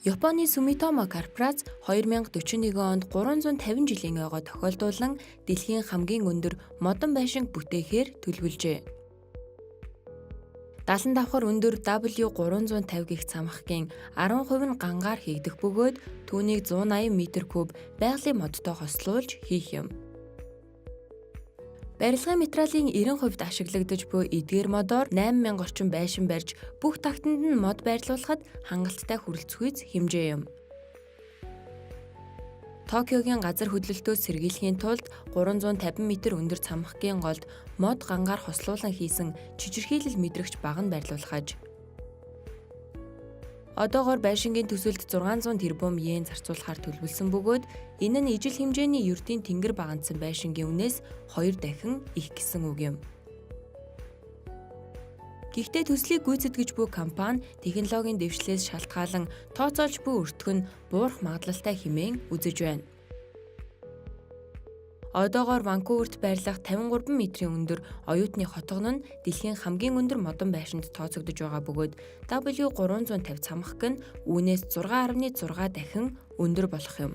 Японы Sumitomo корпорац 2041 онд 350 жилийн ойгоо тохиолдуулан дэлхийн хамгийн өндөр модон байшинг бүтээхээр төлөвлөжээ. 70 давхар өндөр W350 гэх цамхагийн 10% нь гангаар хийгдэх бөгөөд түүнийг 180 метр куб байгалийн модтой хослуулж хийх юм. Барилгын материалын 90% ашиглагдаж буй эдгээр модоор 8000 орчим байшин барьж бүх тагтанд нь мод байрлуулахад хангалттай хүрэлцэхүйц хэмжээ юм. Токиогийн газар хөдлөлтөөс сэргийлэхийн тулд 350 метр өндөр цамхагийн голд мод гангаар хослуулан хийсэн чичирхийлэл мэдрэгч баг нь байрлуулах аж. Одоогоор байшингийн төсөлд 600 тэрбум йен зарцуулахаар төлөвлөсөн бөгөөд энэ нь ижил хэмжээний ердийн тэнгэр баганадсан байшингийн үнээс 2 дахин их гэсэн үг юм. Гэхдээ төслийг гүйцэтгэж буй компани технологийн дэвшлээс шалтгаалан тооцоолж буй өртөг нь буурах магадлалтай хэмээн үзэж байна. Одоогоор Ванкуверт байрлах 53 метрийн өндөр оюутны хотгон нь дэлхийн хамгийн өндөр модон байшинд тооцогдож байгаа бөгөөд W350 цамхаг нь үүнээс 6.6 дахин өндөр болох юм.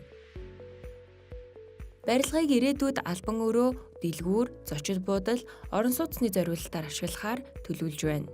Барилгыг ирээдүйд албан өрөө, дэлгүүр, зочид буудал, орон сууцны зориулалтаар ашиглахаар төлөвлөж байна.